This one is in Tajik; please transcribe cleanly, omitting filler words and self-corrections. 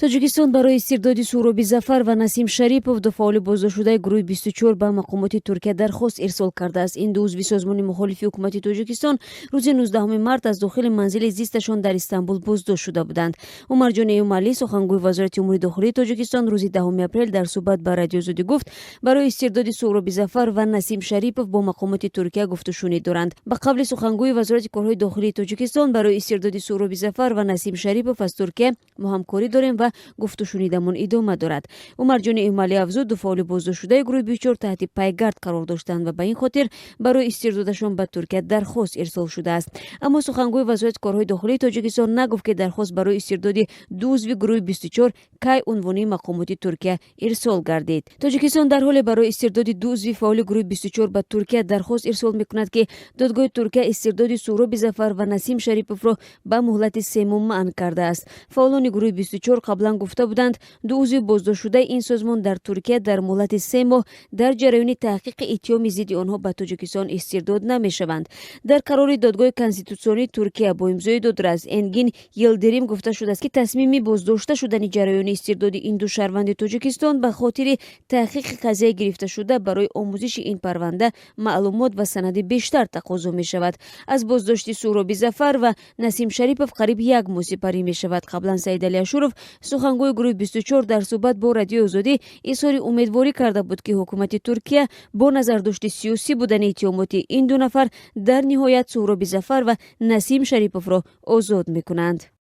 Тоҷикистон барои истирдоди Суҳроби Зафар ва Насим Шарипов, ду фаъоли боздоштшудаи гурӯҳи 24, ба мақомоти Туркия дархост ирсол кардааст. Ин ду узви созмони мухолифи ҳукумати Тоҷикистон рӯзи 19 март аз дохили манзили зисташон дар Истанбул боздошт шуда буданд. Умарҷон Эмомалӣ, сухангӯи Вазорати умури дохилии Тоҷикистон, рӯзи 10 апрел дар суҳбат ба Радиои Озодӣ гуфт, барои истирдоди Суҳроби Зафар ва Насим Шарипов бо мақомоти Туркия гуфтушунид доранд. Ба қавли сухангӯи Вазорати корҳои дохилии Тоҷикистон, барои истирдоди Суҳроби Зафар ва Насим Шарипов аз Туркия мо ҳамкорӣ дорем ва гуфтушунидамон идома дорад. Умарҷони Эмомалӣ афзуд, ду фаъоли боздоштшудаи гурӯҳи 24 таҳти пайгард қарор доштанд ва ба ин хотир барои истирдодашон ба Туркия дархост ирсол шудааст. Аммо сухангӯи Вазорати корҳои дохилии Тоҷикистон нагуфт, ки дархост барои истирдоди ду узви гурӯҳи 24 кай унвони мақомоти Туркия ирсол гардид. Тоҷикистон дар ҳоле барои истирдоди ду узви фаъоли гурӯҳи 24 ба Туркия дархост ирсол мекунад, ки додгоҳи Туркия истирдоди Суҳроби Зафар ва Насим Шариповро ба муҳлати 3 моҳ манъ кардааст. Фаъолони гурӯҳи 24 қаблан гуфта буданд, ду узви боздоштшудаи ин созмон дар Туркия дар муҳлати 3 моҳ дар ҷараёни таҳқиқи иттиҳоми зидди онҳо ба Тоҷикистон истирдод намешаванд. Дар қарори Додгоҳи конститутсионии Туркия бо имзои додрас Энгин Йилдирим гуфта шудааст, ки тасмими боздошта шудани ҷараёни истирдоди ин ду шаҳрванди Тоҷикистон ба хотири таҳқиқи қазия гирифта шуда, барои омӯзиши ин парванда маълумот ва санади бештар тақозо мешавад. Аз боздошти Суҳроби Зафар ва Насим Шарипов қариб як моҳ сипарӣ мешавад. Қаблан Саидалӣ Ашуров, сухангӯи гурӯҳи 24, дар суҳбат бо Радиои Озодӣ изҳори умедворӣ карда буд, ки ҳукумати Туркия бо назардошти сиёсӣ будани иттиҳомоти ин ду нафар дар ниҳоят Суҳроби Зафар ва Насим Шариповро озод мекунанд.